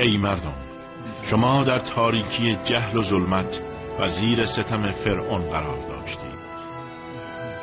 ای مردم، شما در تاریکی جهل و ظلمت و زیر ستم فرعون قرار داشتید.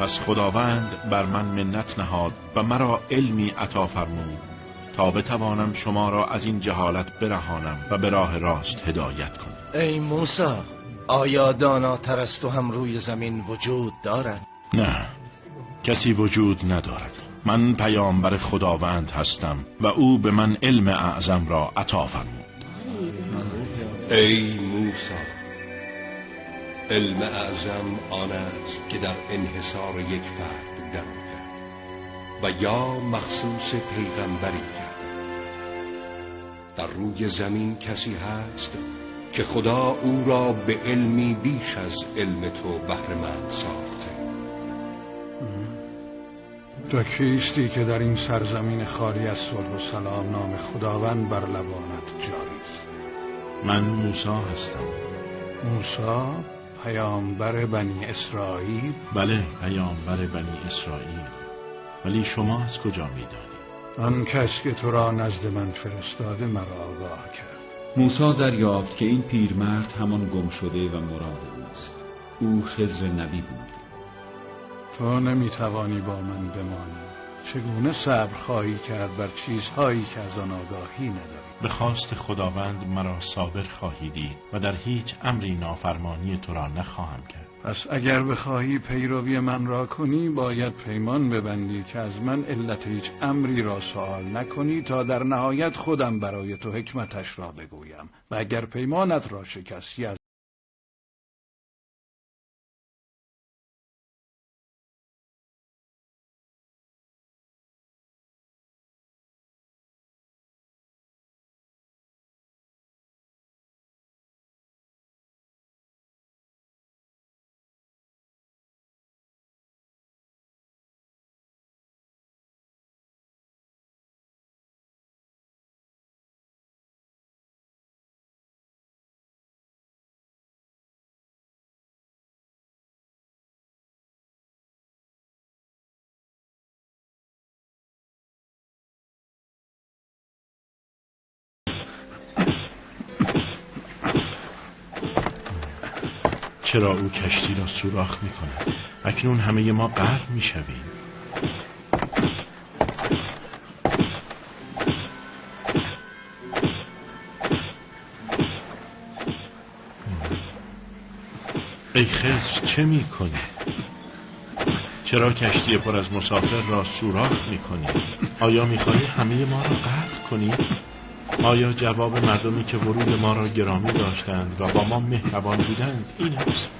پس خداوند بر من منت نهاد و مرا علمی عطا فرمود تا بتوانم شما را از این جهالت برهانم و به راه راست هدایت کنم. ای موسی، آیا داناتر از تو هم روی زمین وجود دارد؟ نه، کسی وجود ندارد. من پیامبر خداوند هستم و او به من علم اعظم را عطا فرمود. ای موسی، علم اعظم آن است که در انحصار یک فرد درآید و یا مخصوص پیغمبری گردد. در روی زمین کسی هست که خدا او را به علمی بیش از علم تو بهره‌مند ساخته. تو کیستی که در این سرزمین خالی از صلح و سلام نام خداوند بر لبانت جاری است؟ من موسی هستم. موسی پیامبر بنی اسرائیل؟ بله، پیامبر بنی اسرائیل. ولی شما از کجا می‌دانید؟ آن کس که تو را نزد من فرستاده مرا آگاه کرد. موسی دریافت که این پیرمرد همان گم شده و مراد اوست. او خضر نبی بود. تو نمیتوانی با من بمانی. چگونه صبر خواهی کرد بر چیزهایی که از آن آگاهی نداری؟ به خواست خداوند مرا صابر خواهی دید و در هیچ امری نافرمانی تو را نخواهم کرد. پس اگر بخواهی پیروی من را کنی، باید پیمان ببندی که از من علت هیچ امری را سوال نکنی تا در نهایت خودم برای تو حکمتش را بگویم. و اگر پیمانت را شکستی، از چرا او کشتی را سوراخ می‌کند؟ اکنون همه ما غرق می‌شویم. ای خضر، چه می‌کنی؟ چرا کشتی پر از مسافر را سوراخ می‌کنی؟ آیا می‌خواهی همه ما را غرق کنی؟ آیا جواب مردمی که ورود ما را گرامی داشتند و با ما مهربان بودند این است؟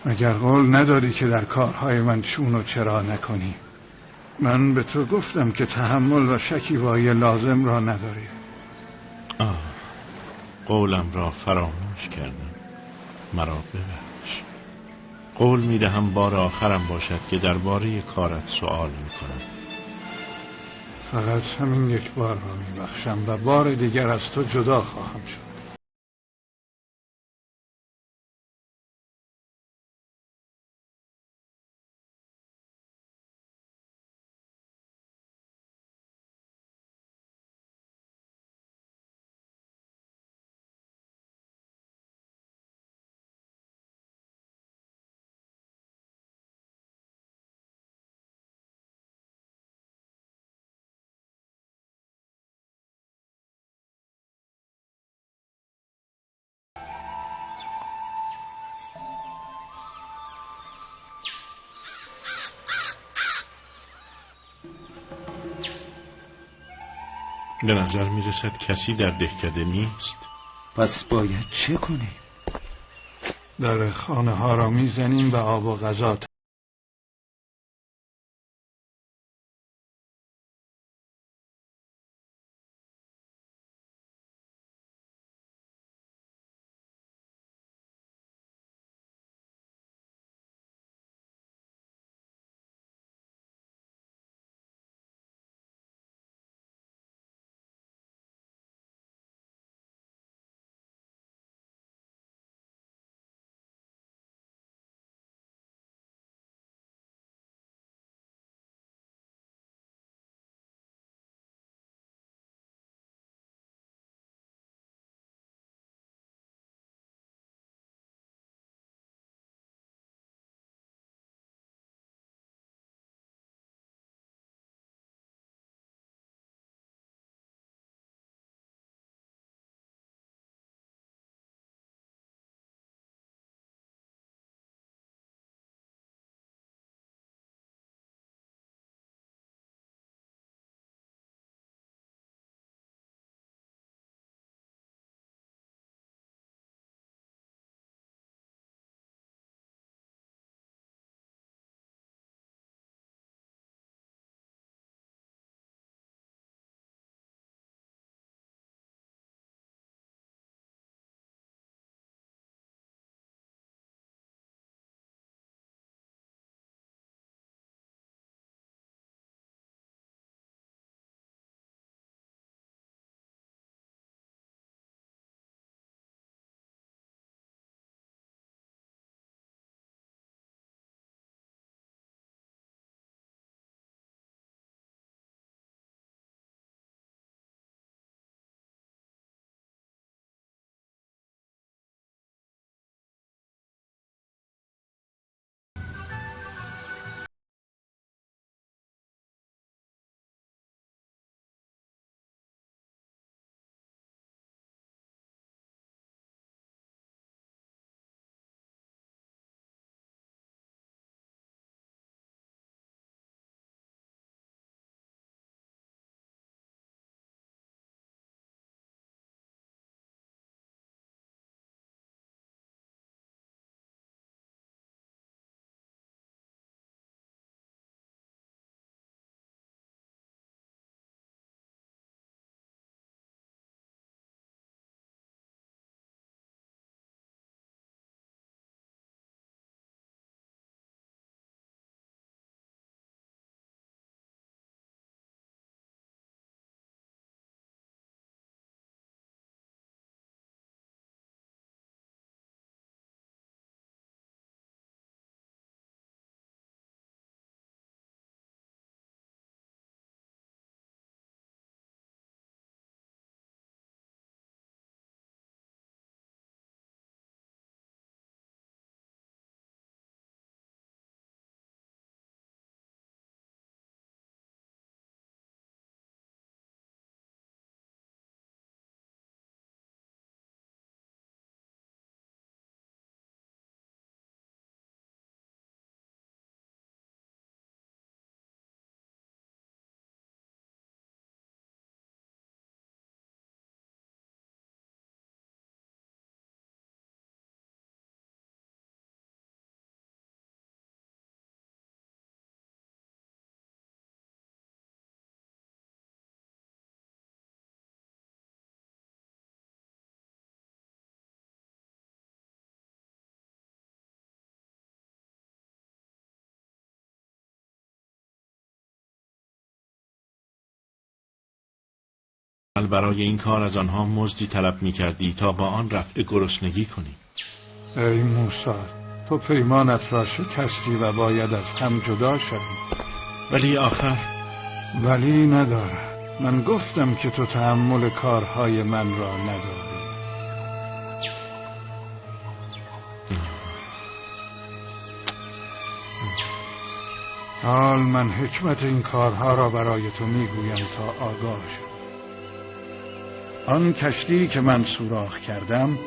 مگر قول نداری که در کارهای من چون و چرا نکنی؟ من به تو گفتم که تحمل و شکیبایی لازم را نداری. آه، قولم را فراموش کردم. مرا ببخش. قول میدهم بار آخرم باشد که درباره کارت سوال میکنم. فقط همین یک بار را میبخشم و بار دیگر از تو جدا خواهم شد. به نظر میرسد کسی در دهکده نیست. پس باید چه کنیم؟ در خانه ها را میزنیم و آب و غذا برای این کار از آنها مزدی طلب می‌کردی تا با آن رفع گرسنگی کنی. ای موسی، تو پیمانت را شکستی و باید از هم جدا شوی. ولی آخر ولی ندارد. من گفتم که تو تحمل کارهای من را نداری. حال من حکمت این کارها را برای تو میگویم تا آگاه شوی. آن کشتی که من سوراخ کردم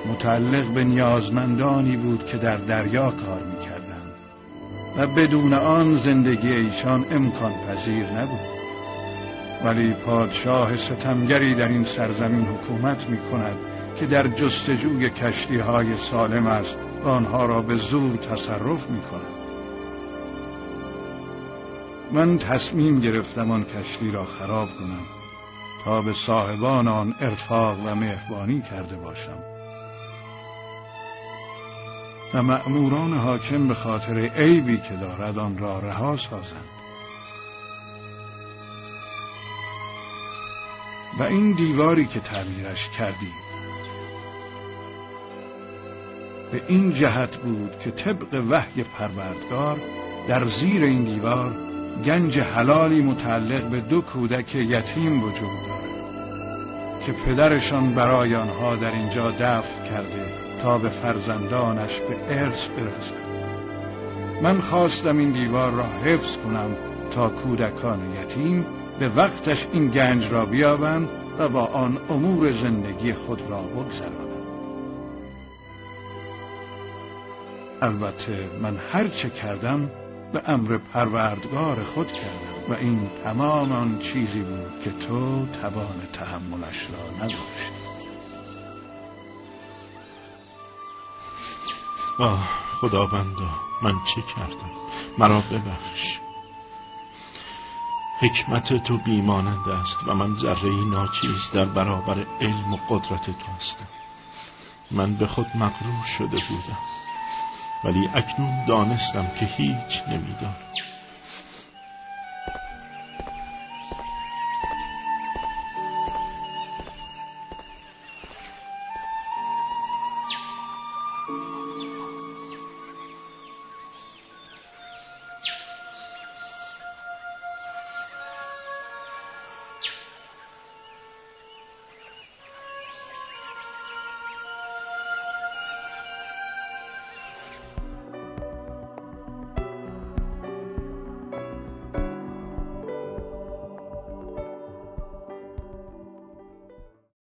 متعلق به نیازمندانی بود که در دریا کار میکردند و بدون آن زندگی ایشان امکان پذیر نبود. ولی پادشاه ستمگری در این سرزمین حکومت میکند که در جستجوی کشتی‌های سالم است و آنها را به زور تصرف میکند. من تصمیم گرفتم آن کشتی را خراب کنم تا به صاحبان آن ارفاق و مهربانی کرده باشم و مأموران حاکم به خاطر عیبی که دارد آن را رها سازند. و این دیواری که تعمیرش کردی به این جهت بود که طبق وحی پروردگار در زیر این دیوار گنج حلالی متعلق به 2 کودک یتیم وجود دارد که پدرشان برای آنها در اینجا دفن کرده تا به فرزندانش به ارث برسد. من خواستم این دیوار را حفظ کنم تا کودکان یتیم به وقتش این گنج را بیابند و با آن امور زندگی خود را بگذرانند. البته من هر چه کردم به امر پروردگار خود کردم و این تمام آن چیزی بود که تو توان تحملش را نداشتی. آه خداوندا، من چه کردم؟ مرا ببخش. حکمت تو بیمانند است و من ذره‌ای ناچیز در برابر علم و قدرت تو هستم. من به خود مغرور شده بودم، ولی اکنون دانستم که هیچ نمیدانم.